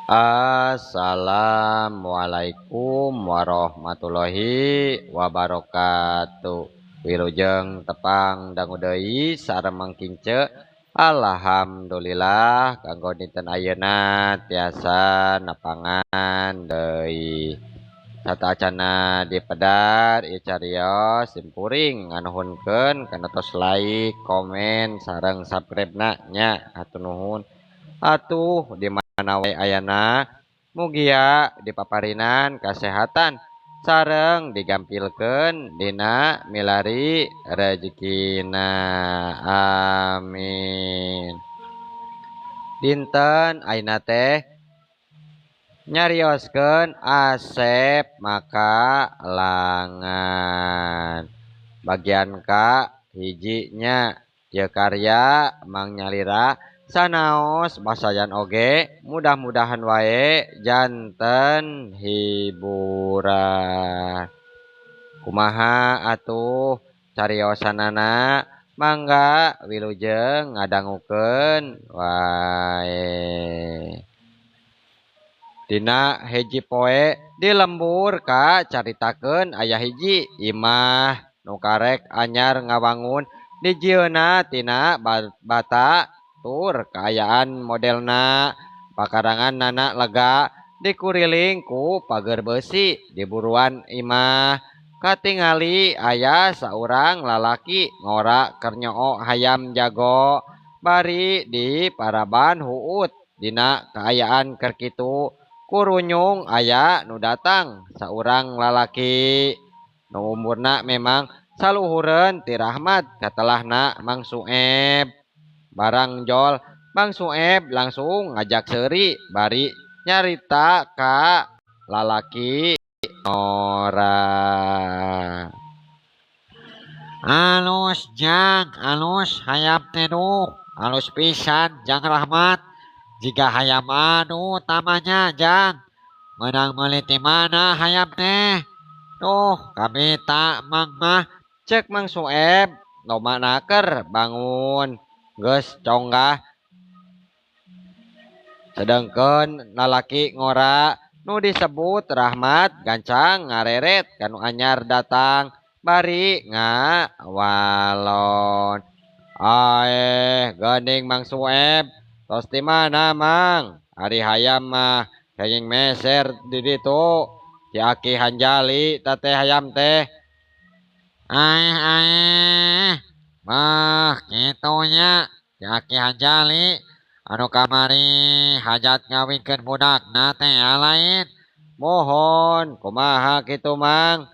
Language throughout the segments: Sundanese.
Assalamualaikum warahmatullahi wabarakatuh. Wilujeng tepang dangu deui sareng Mang Kince. Alhamdulillah kanggo dinten ayeuna tiasa nepangan deui. Sateuacanna dipedar ieu carios simkuring nganuhunkeun kana tos like, komen, sareng subscribe-na nya, hatur nuhun. Atuh di mana wae ayana mugia dipaparinan kasehatan sareng digampilkeun dina milari rejekina, amin. Dinten ayeuna teh nyarioskeun Asep Makalangan bagian ka hiji nya. Ieu karya Mang Nyalira sanaos basajan oge, mudah-mudahan wae janten hiburan. Kumaha atuh cariosanana? Mangga wilujeng ngadangukeun wae. Dina hiji poe di lembur kacaritakeun aya hiji imah nu karek anyar ngawangun, dijieunna tina bata tur kaayaan modelna pakaranganna lega, dikuriling ku pager beusi. Di buruan imah katingali aya saurang lalaki ngora keur nyoo hayam jago bari diparaban huut. Dina kaayaan keur kitu, kurunyung aya nu datang, saurang lalaki nu umurna memang saluhureun ti Rahmat, katelahna Mang Sueb. Barang jol, Mang Sueb langsung ngajak seuri bari nyarita ka lalaki ngora. Alus, Jang, alus hayam teh, duh, alus pisan, Jang Rahmat. Jiga hayam anu tamanya, Jang. Menang meuli ti mana hayam teh? Duh, kabita Mang mah. Cek Mang Sueb loma naker bangun geus conggah. Sedengkeun lalaki ngora nu disebut Rahmat gancang ngareret ka nu anyar datang bari ngawalon. "Aeh, geuning Mang Sueb, tos ti mana, Mang? Ari hayam mah kenging meser di ditu ti Aki Hanjali ta teh hayam teh." Aeh, aeh, bah, kitu nya, ti Aki Hanjali anu kamari hajat ngawinkeun budakna teh lain? "Muhun, kumaha kitu, Mang?"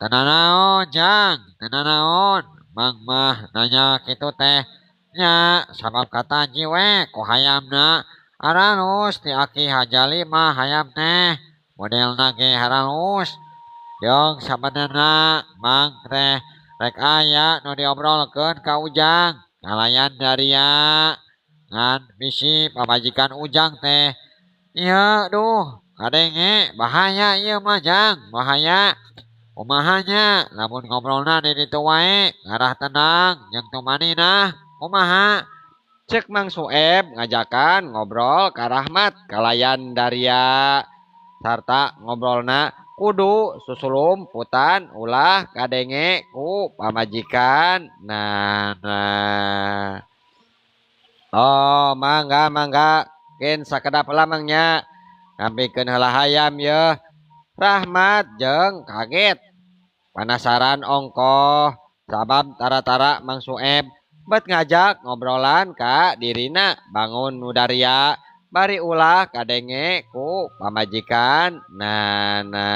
Teu nanaon, Jang, teu nanaon. Mang mah nanya kitu teh nya sabab kataji we ku hayamna. Aralus ti Aki Hanjali mah hayam teh, modelna ge haralus. Jeung sabenerna Mang teh rek aya nu diobrolkeun ka Ujang kalayan daria, ngan bisi pamajikan Ujang teh ieu, duh, kadenge, bahaya ieu mah, Jang, bahaya. Kumaha nya lamun ngobrolna di ditu wae, ngarah tenang jeung tumaninah, kumaha? Cek Mang Sueb ngajakan ngobrol ka Rahmat kalayan daria sarta ngobrolna kudu susulumputan ulah kadenge ku pamajikan nah. "Oh, mangga, mangga, keun sakedap heula, Mang, nya, ngampihkeun heula hayam yeuh." Rahmat jeung kaget panasaran ongkoh sabab tara-tara Mang Sueb bet ngajak ngobrolan ka dirina bangun nu daria bari ulah kadenge ku pamajikan nana.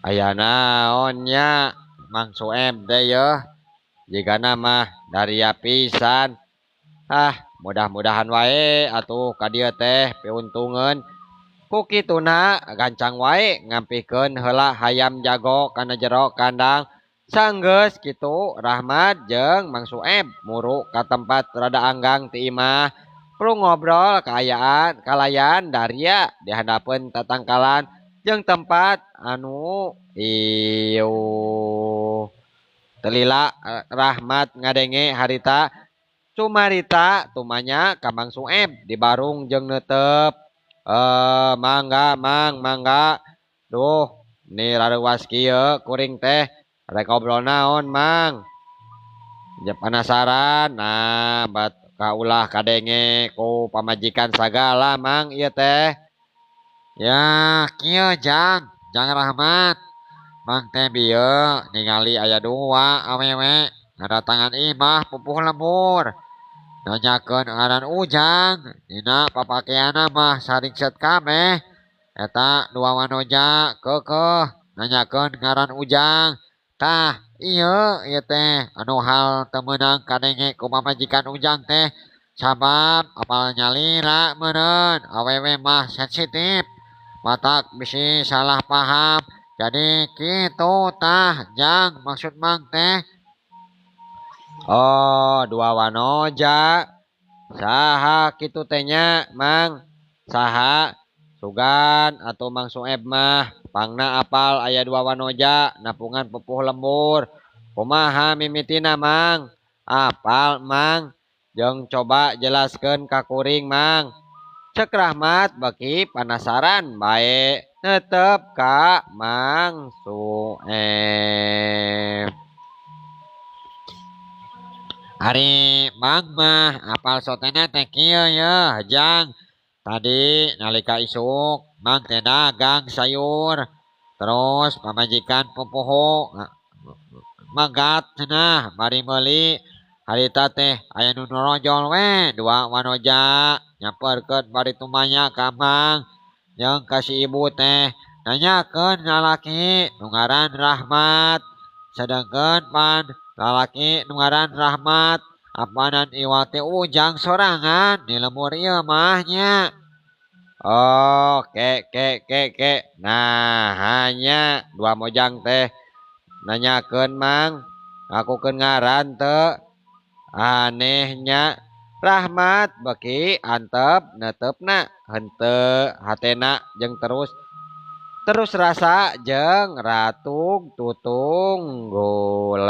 Aya naon nya Mang Sueb teh yeuh? Jigana mah daria pisan. Ah, mudah-mudahan wae atuh ka dieu teh piuntungeun. Ku kituna gancang wae ngampihkeun heula hayam jago kana jero kandang. Sanggeus kitu, Rahmat jeung Mang Sueb muru ka tempat rada anggang ti imah, perlu ngobrol kaayaan kalayan daria di handapeun tatangkalan jeung tempat anu iuh. Teu lila Rahmat ngadenge harita. Cumarita tumanya ka Mang Sueb di barung jeung neuteup. Mangga Mang, mangga. Duh, ni rareuwas kieu kuring teh rek ngobrol naon Mang. Ja penasaran, nah bat kaulah kadenge ku pamajikan sagala Mang ieu teh. Ya kieu Jang, Jang Rahmat. Mang teh bieu ningali aya dua awewe ngadatangan imah pupuh lembur. Nanyakeun ngaran Ujang, dina papakeanna mah saringset kabeh. Eta dua wanoja keukeuh nanyakeun ngaran Ujang. Tah ieu ieu teh anu hal teu meunang kadenge ku pamajikan Ujang teh sabab apal nyalira meureun awewe mah sensitif. Matak bisi salah paham. Jadi kitu tah Jang maksud Mang teh. Oh, dua wanoja. Saha kitu teh nya, Mang? Saha? Sugan atau Mang Sueb mah pangna apal aya dua wanoja napungan pupuh lembur. Kumaha mimitina Mang? Apal Mang? Jeung coba jelaskeun ka kuring Mang. Cek Rahmat beki panasaran bae netep ka Mang Sueb. Ari Mang mah apal sotena teh kieu yeuh Jang. Tadi nalika isuk Mang teh dagang sayur. Terus pamajikan pupuhu megat cenah bari meuli. Harita teh aya nu norojol we dua wanoja nyamperkeun bari tumanya ka Mang jeung ka si ibu teh nanyakeun lalaki nu ngaran Rahmat. Sedengkeun pan lalaki nu ngaran Rahmat apanan iwal teh Ujang sorangan di lembur ieu mah nya. Oh, ke ke ke ke. Nah, hanya dua mojang teh nanyakeun Mang, ngakukeun ngaran teu. Anehnya Rahmat beki antep neutepna henteu hatena jeung terus terus rasa jeung ratug tutunggulan.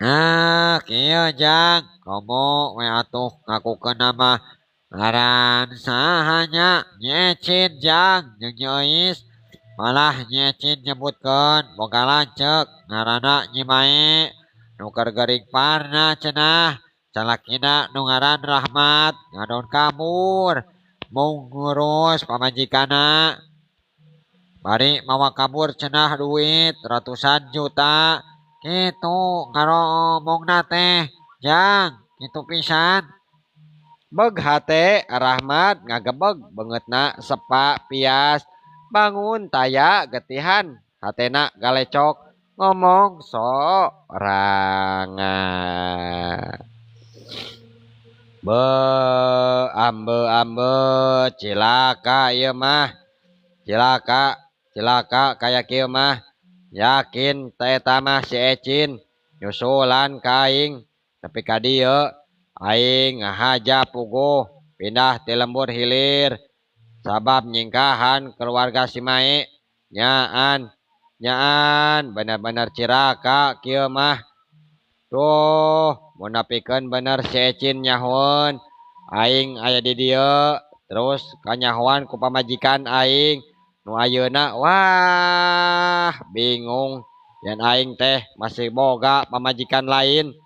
Nah, kieu Jang, komo we atuh ngakukeun nama ngaran saha nya? Nyecin Jang jeung Nyi Euis. Malah nyecin nyebutkeun boga lanceuk ngaranna Nyi Mae nu keur geuring parna cenah salakina nu ngaran Rahmat ngadon kabur mung ngurus pamajikanna bari mawa kabur cenah duit ratusan juta kitu ngaromongna teh Jang kitu pisan. Beg hate Rahmat ngagebeg beungeutna sepa pias bangun taya getihan hatena galecok ngomong sorangan. Be ambe ambe cilaka ieu mah, cilaka cilaka kaya kieu mah, yakin teh eta mah si Ecin nyusulan ka aing nepi ka dieu aing ngahaja puguh pindah ti lembur hilir sabab nyingkahan keluarga si Mae. Nyaan nyaan bener-bener cilaka kieu mah. Tuh munapikeun bener si Ecin nyahoeun aing aya di dieu terus kanyahoan ku pamajikan aing nu ayeuna wah bingung yen aing teh masih boga pamajikan lain.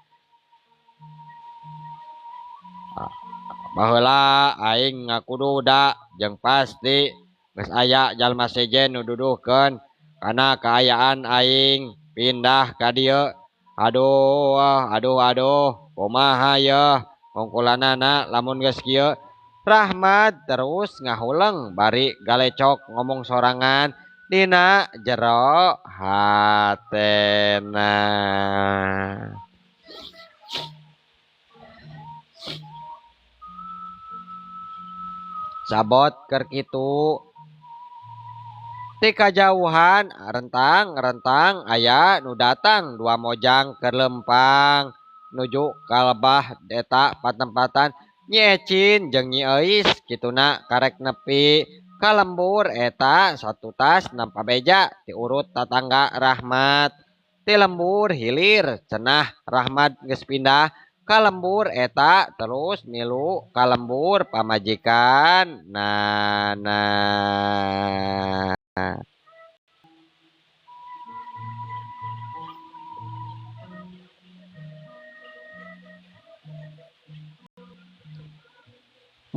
Baheula aing ngaku duda jeung pasti geus aya jalma sejen nu duduhkeun kana kaayaan aing pindah ka dieu. Aduh aduh aduh kumaha yeuh ngungkulanana lamun geus kieu. Rahmat terus ngahuleng bari galecok ngomong sorangan dina jero hatena. Sabot keur kitu ti kajauhan rentang-rentang aya nu datang dua mojang keur lempang nuju ka lebah eta patempatan Nyi Ecin jeung Nyi Euis kituna karek nepi ka lembur eta satu tas nampa beja tiurut tatangga Rahmat. Ti lembur hilir cenah Rahmat geus pindah ka lembur eta terus milu ka lembur pamajikan nana.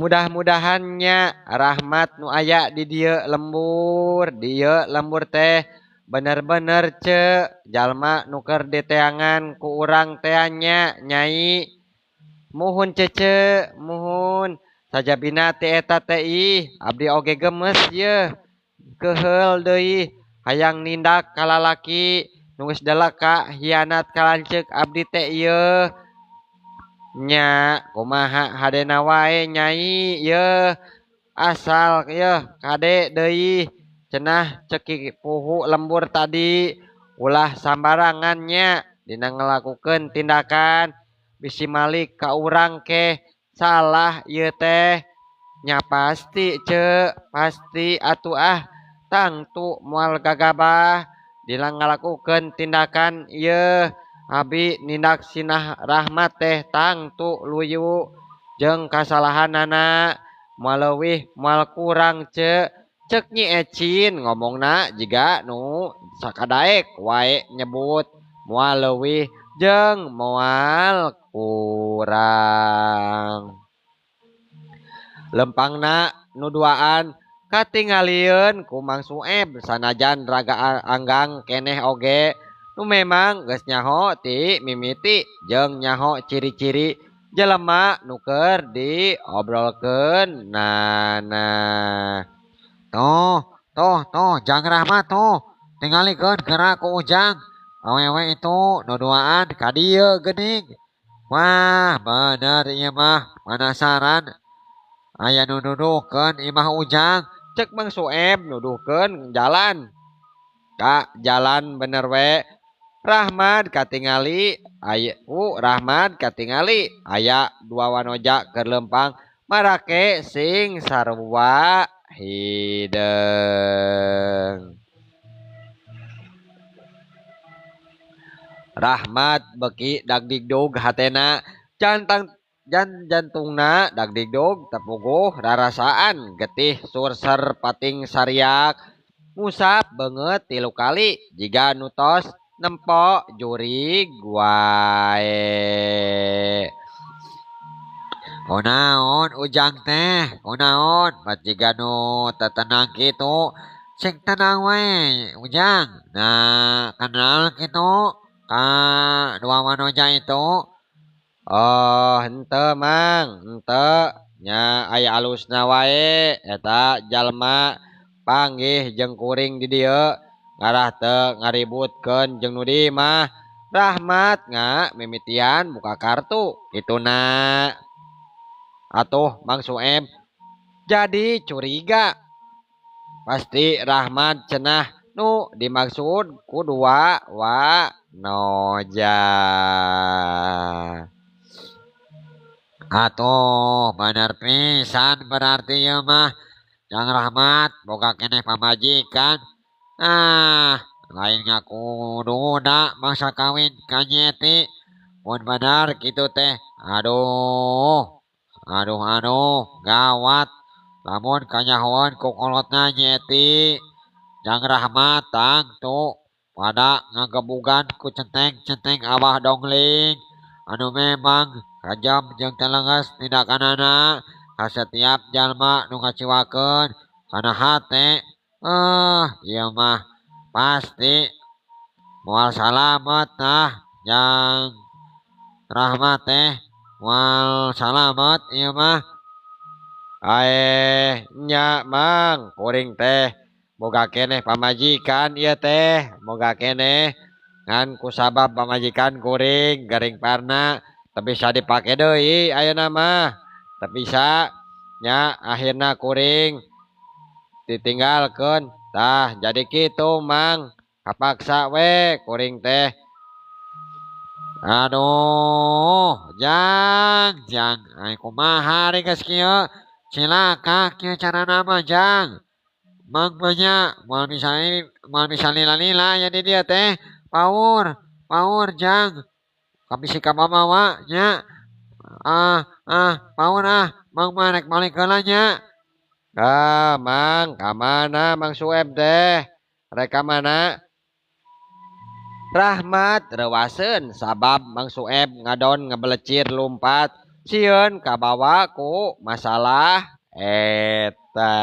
Mudah-mudahannya Rahmat nu aya di dieu lembur, dieu lembur teh bener-bener ce jalma nu keur diteangan ku urang teh nya nyai. Muhun cece, muhun sajabina ti eta teh ih abdi oge gemes yeuh. Keuheul deui hayang nindak ka lalaki nu geus deleka hianat ka lanceuk abdi teh ieu. Nya kumaha hadena wae nyai yeuh asal yeuh kade deui cenah ceki puhu lembur tadi ulah sambarangan nya dina ngalakukeun tindakan bisi malik ka urang ke salah ieu teh nya pasti ce pasti atuh ah tangtu moal gagabah dina ngalakukeun tindakan ieu abi nindak sinah Rahmat teh tangtu luyu jeung kasalahanana moal leuwih moal kurang ce cek Nyi Ecin ngomongna jiga nu sakadaek wae nyebut moal leuwih jeung moal kurang. Lempangna nu duaan katingalieun ku Mang Sueb sanajan raga anggang keneh oge nu memang geus nyaho ti mimiti jeung nyaho ciri-ciri jelema nu keur diobrolkeun nana. Toh, toh, toh, Jang Rahmat toh, tingalikeun geura ku Ujang. Awewe itu nu duaan ka dieu geuning. Wah, bener ieu mah penasaran. Aya nu nuduhkeun imah Ujang. Cek Mang Sueb nuduhkeun jalan. Ka jalan bener we. Rahmat katingali aya Rahmat katingali aya dua wanoja keur lempang marake sing sarua hideung. Rahmat beki dagdigdug hatena jantang jan jantungna dagdigdug tepuguh rarasaan getih surser pating sariak ngusap beungeut 3 kali jiga nutos nempo jurig wae. Kunaon Ujang teh, kunaon bat jiga nu tetenang kitu, sing tenang we Ujang. Nah, kenal kitu ka dua wanoja itu. Oh, henteu Mang, henteu nya aya alusna wae eta jalma panggih jeung kuring di dieu ngarah teu ngaributkeun jeung nu di imah. Rahmat nga mimitian buka kartu kituna. Atuh Mang Sueb jadi curiga. Pasti Rahmat cenah nu dimaksud ku dua wanoja. Atuh bener pisan berarti ieu mah Jang Rahmat boga keneh pamajikan. Ah, lain ngaku duda mangsa kawin ka Nyeti. Mun bener kitu teh. Aduh. Aduh aduh, gawat. Lamun kanyahoan ku kolotna Nyeti. Jang Rahmat tangtu pada ngagebugan ku centeng-centeng Abah Dongling. Anu memang kajam jeung telenges tindakanana ka setiap jalma nu ngaciwakeun kana hate. Ieu mah pasti moal salamet tah Jang Rahmat teh. Moal salamet ieu mah. Aeh nya Mang, kuring teh boga keneh pamajikan ieu teh, boga keneh ngan kusabab pamajikan kuring gering parna teu bisa dipake deui ayeuna mah. Teu bisa nya akhirna kuring ditinggalkeun. Tah jadi kitu Mang, kapaksa we kuring teh. Aduh, Jang, Jang, ai kumaha ari geus kieu? Cilaka kieu carana mah Jang. Mang mah nya moal bisa lila-lila ya di dieu teh. Paur, paur jang. Kabisi ka mamawa nya. Ah, ah, paur ah, Mang mah rek balik heula nya. Ah, Mang, ka mana Mang Sueb teh? Rek ka mana? Rahmat reuwaseun sabab Mang Sueb ngadon ngebelecir lumpat sieun kabawa ku masalah eta.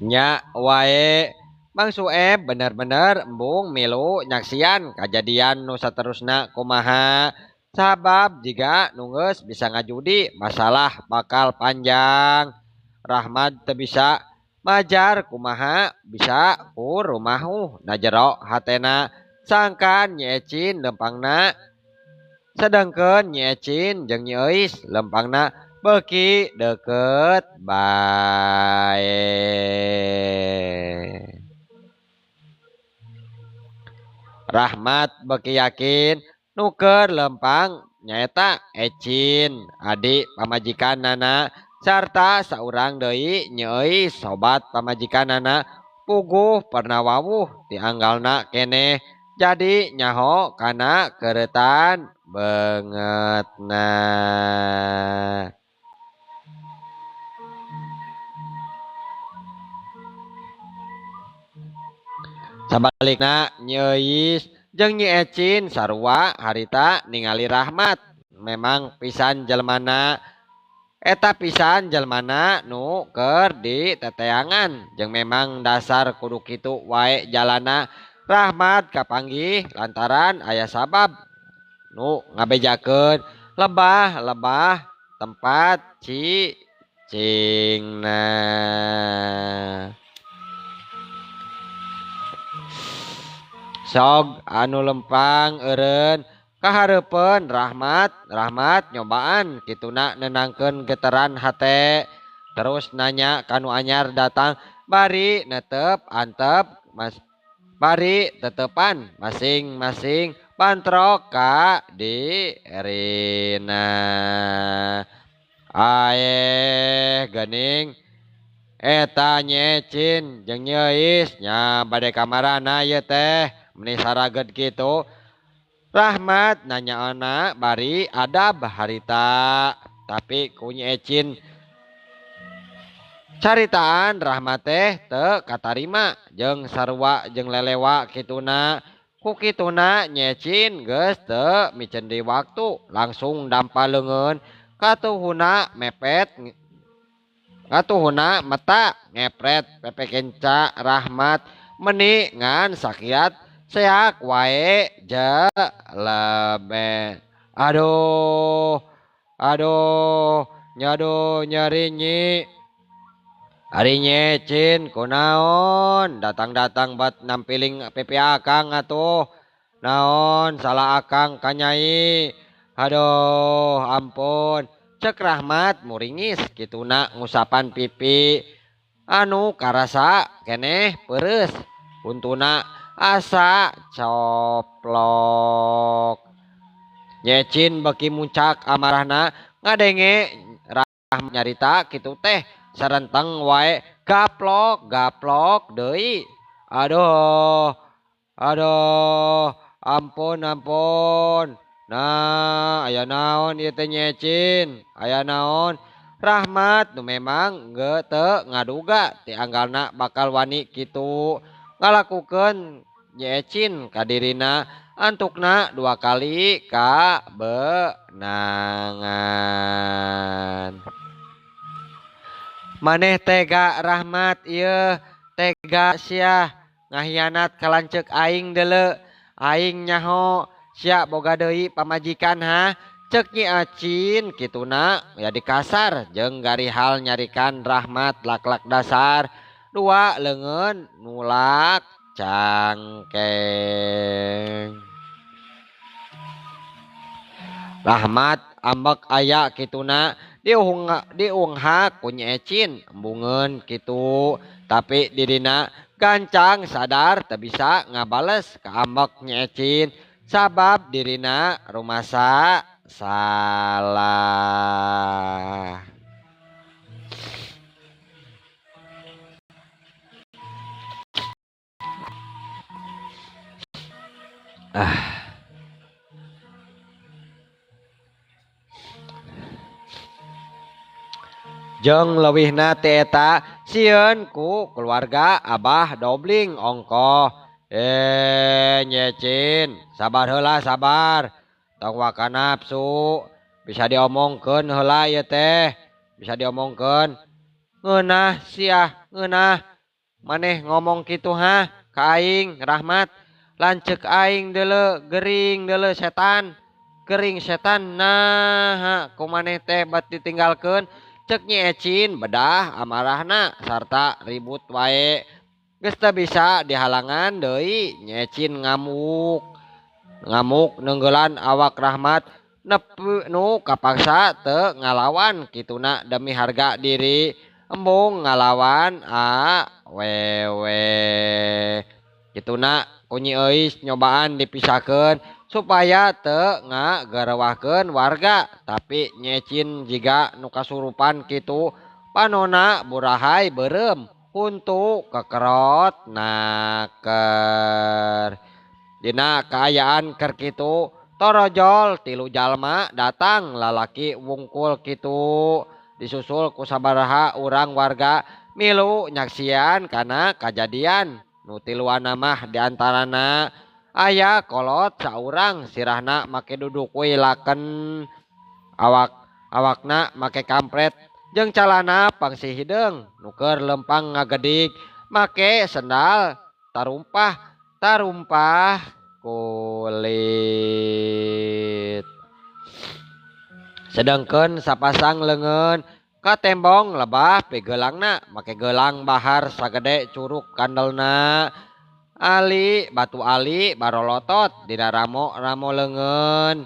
Nya wae Mang Sueb bener-bener embung milu nyaksian kajadian nu saterusna kumaha. Sabab jiga nu geus bisa ngajudi masalah bakal panjang. Rahmat teu bisa majar kumaha bisa ku rumahuh na jero hatena sangkan Nyi Ecin lempangna sedengkeun Nyi Ecin jeung Nyi Euis lempangna beuki deukeut bae. Rahmat beuki yakin nu keur lempang nyaeta Ecin adik pamajikanana sarta saurang deui Nyi Euis sobat pamajikanana puguh pernah wawuh tianggalna keneh jadi nyaho kana keretan beungeutna. Sabalikna Nyi Euis jeung Nyi Ecin sarua harita ningali Rahmat memang pisan jelmana eta pisan jelmana nu keur diteteangan jeung memang dasar kudu kitu wae jalana. Rahmat kapanggih lantaran aya sabab nu ngabejakeun lebah-lebah tempat cicingna. Sok anu lempang eureun kahareupeun Rahmat, Rahmat nyobaan kituna nenangkeun geteran hate terus nanya ka nu anyar datang bari netep antep mas bari tetepan masing-masing pantrok ka dirina. Aeh geuning eta Nyi Ecin jeung Nyi Euis nya bade kamarana ieu teh meni sarageut kitu. Rahmat nanyaona bari adab harita tapi ku Nyi Ecin caritaan Rahmat teh teu katarima jeung sarua jeung lelewa kituna. Ku kituna Nyi Ecin geus teu miceun deui waktu langsung dampa leungeun katuhuna mepet katuhuna meta ngepret pepekenca Rahmat meni ngan sakiat seak wae jeleme. Aduh, aduh, nyaduh nyeri nyi. Ari Nyi Ecin kunaon datang-datang bat nampiling pipi akang atuh. Naon salah akang ka nyai. Aduh, ampun. Cek Rahmat muringis kituna ngusapan pipi anu karasa keneh peureus. Untuna asa coplok. Nyi Ecin beuki muncak amarahna ngadenge Rahmat nyarita kitu teh sarenteng wae gaplok gaplok deui. Aduh, aduh, ampun ampun. Nah, aya naon ieu teh Nyi Ecin? Aya naon? Rahmat nu memang geus teu ngaduga ti anggalna bakal wani kitu ngalakukeun Nyi Ecin ka dirina antukna dua kali kabeunangan. Maneh tega Rahmat ieu tega sia ngahianat ka lanceuk aing deuleu. Aing nyaho sia boga deui pamajikan ha. Cek Nyi Ecin kituna ya dikasar jeung garihal nyarikan Rahmat lak-lak dasar dua leungeun nulak cangkeng. Rahmat ambek aya kituna diunghak ku Nyi Ecin embungeun kitu tapi dirina gancang sadar teu bisa ngabales ka ambek Nyi Ecin sabab dirina rumasa salah. Ah. Jeung leuwihna ti eta sieun ku keluarga Abah Dobling ongkoh. Nyecin, sabar heula sabar. Tong waka nafsu, bisa diomongkeun heula ieu teh, bisa diomongkeun. Ngeunah sia, ngeunah. Maneh ngomong kitu ha ka aing Rahmat. Lanceuk aing deuleu gering deuleu setan. Gering setan naha ku maneh teh bat ditinggalkeun. Cek Nyi Ecin bedah amarahna sarta ribut wae. Geus teu bisa dihalangan deui Nyi Ecin ngamuk. Ngamuk neunggelan awak Rahmat nepi nu kapaksa teu ngalawan kituna demi harga diri. Embung ngalawan awewe. Kituna ku Nyi Euis nyobaan dipisahkeun supaya teu ngagerewahkeun warga, tapi Nyi Ecin jiga nu kasurupan kitu panona burahai beureum huntu kekerot naker. Dina kaayaan keur kitu torojol tilu jalma datang lalaki wungkul kitu disusul ku sabaraha urang warga milu nyaksian kana kajadian. Nu tiluanna mah diantarana aya kolot saurang sirahna make duduk we laken, awakna make kampret jeung calana pangsi hideung nu keur lempang ngagedig make sendal tarumpah tarumpah kulit. Sedengkeun sapasang leungeun katembong lebah pigeulangna make gelang bahar sagede curuk kandelna. Ali batu ali barolotot dina ramo-ramo leungeun.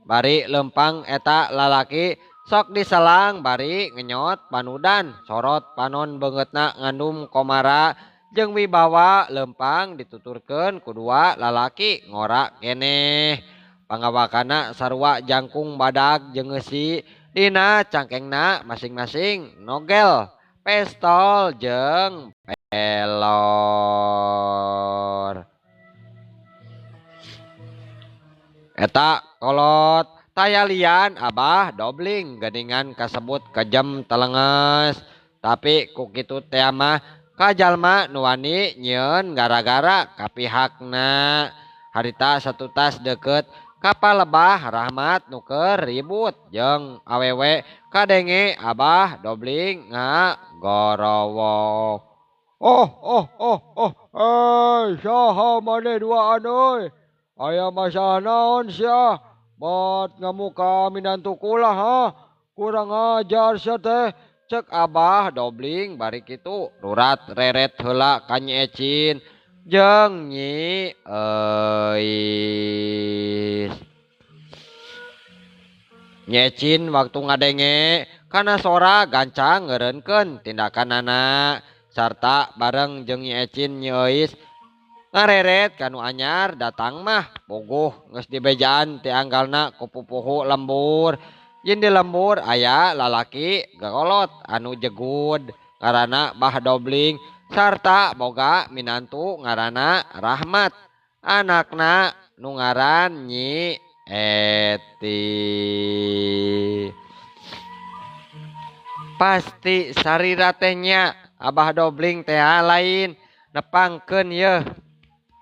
Bari lempang eta lalaki sok diselang bari ngenyot panudan sorot panon beungeutna ngandum komara jeung wibawa lempang dituturkeun ku dua lalaki ngora keneh. Pangawakana sarua jangkung badag jeung eusi dina cangkengna masing-masing nogel pestol jeung pelor. Eta kolot tayalian Abah Dobling geuningan kasebut kejam telenges. Tapi ku kitu teh mah kajalma nu wani nyieun gara-gara ka pihakna. Harita satutas deukeut kapal lebah Rahmat nu keur ribut jeung awewe kadenge Abah Dobling ngagorowok. Oh oh oh oh, saha maneh duaan euy? Aya masalah naon sia? Bat ngamuk ka minantu kula ha? Kurang ajar sia teh. Cek Abah Dobling bari kitu rurat reret heula ka Nyi Ecin jeung Nyi Euis. Nyi Ecin waktu ngadenge kana sora gancang ngeureunkeun tindakanana sarta bareng jeung Nyi Ecin Nyi Euis ngareret kanu anyar datang mah puguh geus dibejaan ti anggalna ku pupuhu lembur. Yen di lembur aya lalaki gagolot anu jegud ngaranna Bah Dobling sarta boga minantu ngaranna Rahmat, anakna nu ngaran Nyi Eti. Pasti sarira teh nya Abah Dobling teh lain nepangkeun yeuh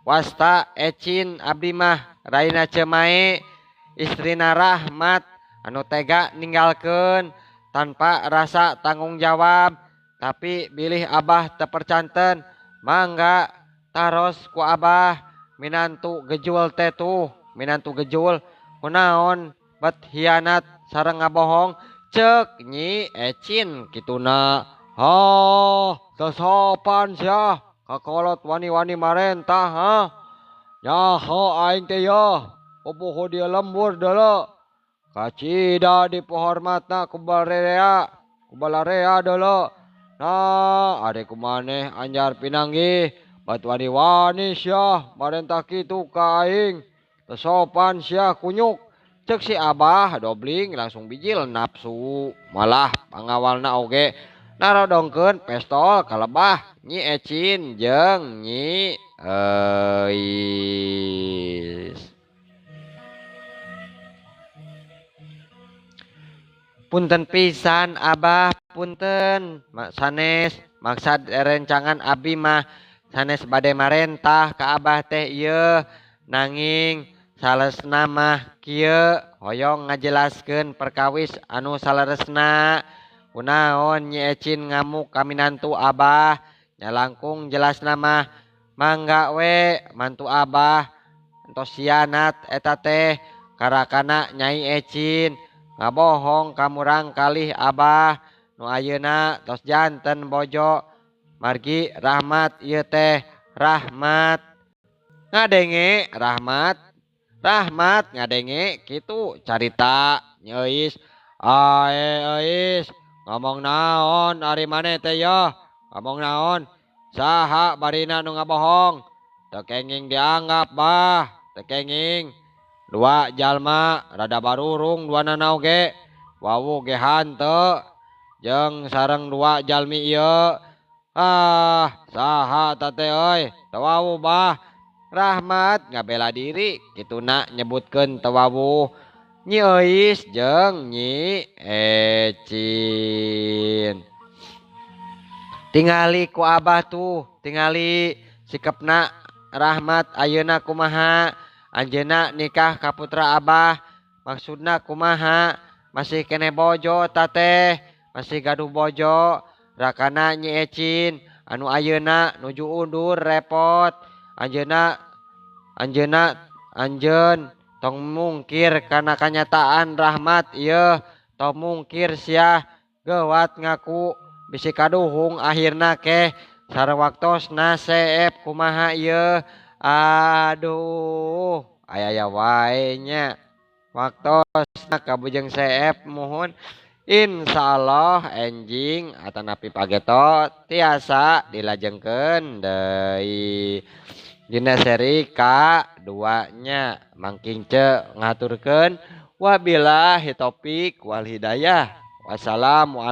wasta Ecin abdi mah raina Cemae istrina Rahmat anu tega ninggalkeun tanpa rasa tanggung jawab. Tapi bilih Abah tepercanten mangga taros ku Abah minantu gejul teh tuh minantu gejul kunaon bet hianat sareng ngabohong. Cek Nyi Ecin kituna. Ha, sesopan sia kakolot wani-wani marentah ha. Nyaho aing teh yeuh pupuhu dia lembur deuleu. Kacida dipohormatna ku balarea deuleu. Nah, ari kumaneh anjar pinanggih bat wani-wani sia marentah kitu ka aing. Teu sopan sia kunyuk. Cek si Abah Dobling langsung bijil nafsu malah pangawalna oge narodongkeun pestol ka lebah Nyi Ecin jeung Nyi Euis. Punten pisan Abah, punten sanes maksad rencangan abi mah sanes bade marentah ka Abah teh ieu, nanging salesna mah kieu hoyong ngajelaskeun perkawis anu saleresna. Kunaon Nyi Ecin ngamuk ka minantu Abah? Nya langkung jelasna mah mangga we mantu Abah entos sianat eta teh karakana Nyai Ecin ngabohong ka murang kalih Abah nu ayeuna tos janten bojo margi Rahmat ieu teh. Rahmat ngadenge, Rahmat, Rahmat ngadenge kitu carita Nyi Euis. Ae Euis, ngomong naon ari maneh teh yeuh? Ngomong naon? Saha barina nu ngabohong? Teu kenging dianggap bah, teu kenging. Dua jalma rada barurung duanana oge, wawuh ge hanteu jeung sareng dua jalmi ieu. Ah, saha ta teh euy? Teu wawuh bah. Rahmat ngabela diri kituna nyebutkeun teu wawuh Nyi Euis jeung Nyi Ecin. Tingali ku Abah tuh, tingali sikepna Rahmat ayeuna kumaha. Anjeunna nikah ka putra Abah maksudna kumaha? Masih keneh bojo ta teh, masih gaduh bojo rakana Nyi Ecin anu ayeuna nuju undur repot. Anjeunna, anjeunna, anjeun tong mungkir kana kanyataan Rahmat ieu, tong mungkir sia geuwat ngaku bisi kaduhung akhirna keh sareng waktosna seep kumaha ieu. Aduh, aya wae nya waktosna kabujeng seep muhun. Insyaallah enjing atanapi pageto tiasa dilajengkeun deui dina seri ka-2 nya. Mangking ce ngaturkeun, wabillahi taufik wal hidayah. Wassalamualaikum.